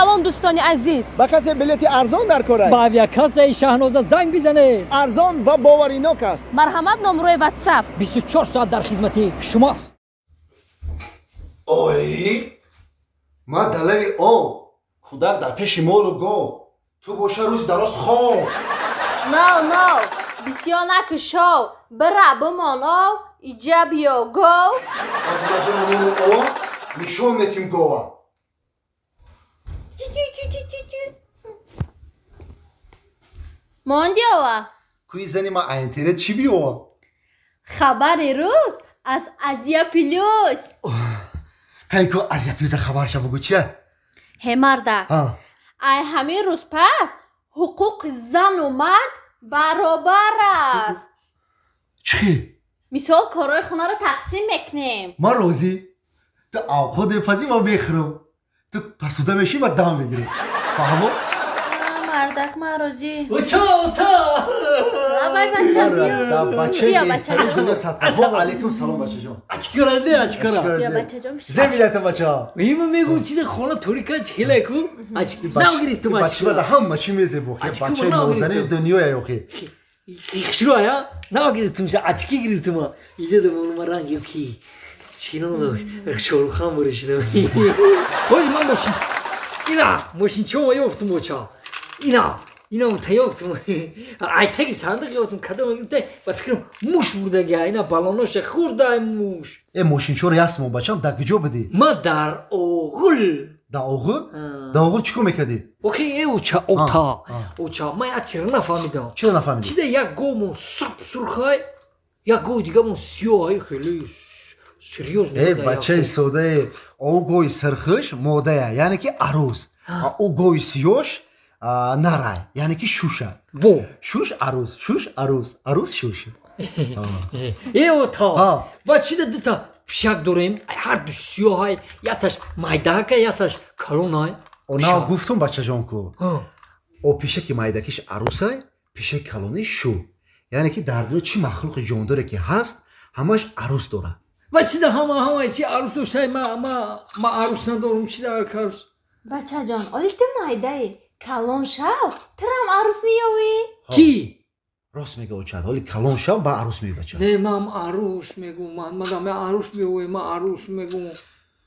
Салом дӯстони азиз. Ба касе билети арзон дар корай? Ба авиакассаи Шаҳноза занг бизанед. Арзон ва боваринок аст. Марҳамат, номрои WhatsApp. 24 соат дар хизмати шумост. Ой, ма далави об, кӯдак дар пеши молу гов, ту боша рӯзи дароз хоб. Нав, нав, бисёр накушов, бира бимон ов, иҷа биё гов. Аз ма биёмону ов, нишон метим гова. Монди ова? Кӯи зани ма а интернет чӣ биёва? Хабари рӯз аз Азия Плюс. Кали ку Азия Плюса хабарша бугӯ чия? Ҳе мардак, ай ҳамин рӯз пас ҳуқуқи зану мард баробар аст. Чӣ? Мисол, корҳои хонаро тақсим мекунем. Ман розӣ. Ту авқот мепазӣ, ман мехӯрам. Ту пасуда мешӣ, ман дам мегирам. Фаҳмо? Мардак, ман розӣ. Оча! Лабай бача, биё. Бача, алейкум салом, бачаҷон. Ачкора не, ачкора. Биё, бачаҷон. Зе милата, бача. Има мегӯм, чизе хона торика чихела ку? Нав гирифтум ачкора. Бача ҳама чӣ мезебо. Бачаи нозанини дунёя охи. Ихшро я? Нав гирифтум, ачки гирифтум. Иҷа дамон ранг ки. Чӣ ном дошт? Шорухан буришидам. Ҳози ман мошин. Ина, мошинчома ёфтум оча. Ина, ина таёфтум. Айтаги сандиқ ёфтум, кадом ба фикрам муш бурдага, ина балоноша хӯрдай муш. Э, мошинчоро ясмо, бачам, дар куҷо будӣ? Ма дар оғул. Дар оғул? Дар оғул чӣ кор мекардӣ? Охи, э, оча, ота. Оча, ман як чиро нафаҳмидам. Чиро нафаҳмидӣ? Чида як говмон сап сурхай, як гови дигамон сиёҳай, хеле серьёзно. Э, бачаи содае, о гови сирхиш модая, яъне ки арӯз. А о гови сиёш нарай, яъне ки шуша. Во. Шуш арӯз, шуш арӯз, арӯз шуш. Э, ота. Ба чида дута пишак дорем, ҳар ду сиёҳай, якташ майдака, якташ калонай. Она гуфтум, бачаҷон, ку. О пишаки майдакиш арӯсай, пишаки калони шу. Яъне ки дар дунё чӣ махлуқи ҷондоре ки ҳаст, ҳамаш арӯз дорад. Ва чида ҳама ҳама чи арӯз доштай, ма арӯз надорум, чи дар арӯз? Бачаҷон, оли ту майдаи, калон шав, турам арӯз меёвӣ. Ки? Рост мега очад, ҳоли калон шав, ба арӯз меёвӣ, бача. Не, ман арӯз мегӯм, ман мадам арӯз меёвӣ, ман арӯз мегӯм.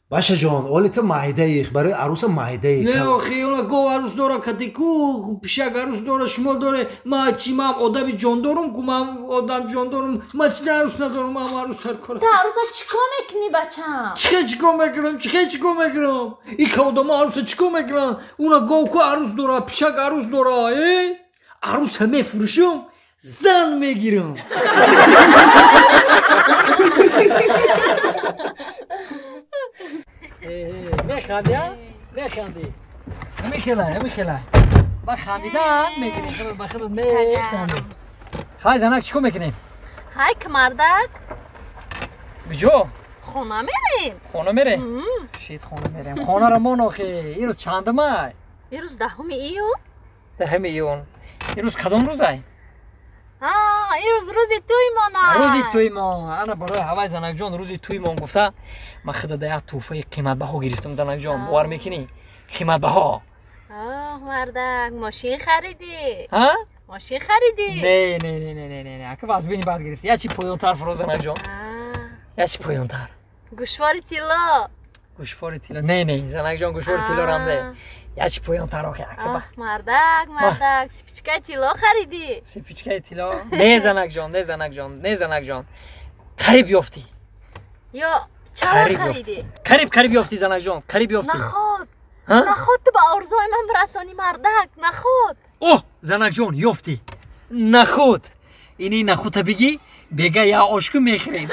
Бачаҷон, оли ту майдаи, барои арӯса майдаи. Не, охи, ола гов арӯз дора, кати ку, пишак арӯз дора, шумо доре, ма чи, ман одами ҷондорум ку, ман одам ҷондорум, ма чи арӯз надорум, ман арӯз дар кора. Ту арӯса чӣ кор мекунӣ, бачам? Чихе чӣ кор мекунам, чихе чӣ кор мекунам? Иха одамо арӯса чӣ кор мекунанд? Уна гов ку арӯз дора, пишак арӯз дора, э? Арӯса мефурӯшум, зан мегирам. Механди, а? Механди. Ҳамин хела. Ба хандидан мегирӣ, ба худат механди. Хай, занак, чӣ кор мекунем? Ҳай, мардак. Куҷо? Хона мерем. Хона мерем? Шит, хона мерем. Хонаро мон охи. Ирӯз чандумай? Ирӯз 10 июн. 10 июн. Ирӯз кадом рӯзай? Ирӯз рӯзи тӯймон аст. Рӯзи тӯймон. Ана барои ҳавай занакҷон рӯзи тӯймон гуфта, ман худо да як тӯҳфаи қиматбаҳо гирифтам, занакҷон, бовар мекунӣ? Қиматбаҳо. Оҳ, мардак, мошин харидӣ? Ҳа? Мошин харидӣ? Не, не, не, не, не, не, ака вазбини бад гирифтӣ. Як чи поёнтар фуро, занакҷон. Як чи поёнтар. Гӯшвори тилло. Гӯшвори тилло. Не, не, занакҷон, гӯшвори тилло рам не. Як чи поёнтар охи, ака ба. Мардак, мардак, сипичкаи тилло харидӣ? Сипичкаи тилло? Не, занакҷон, не, занакҷон, не, занакҷон. Қариб ёфтӣ. Ё чаро харидӣ? Қариб, қариб ёфтӣ, занакҷон, қариб ёфтӣ. Наход. Наход ту ба орзуи ман бирасонӣ, мардак, наход. Оҳ, занакҷон, ёфтӣ. Наход. Ини нахудта бигӣ, бега як ошку мехӯрем.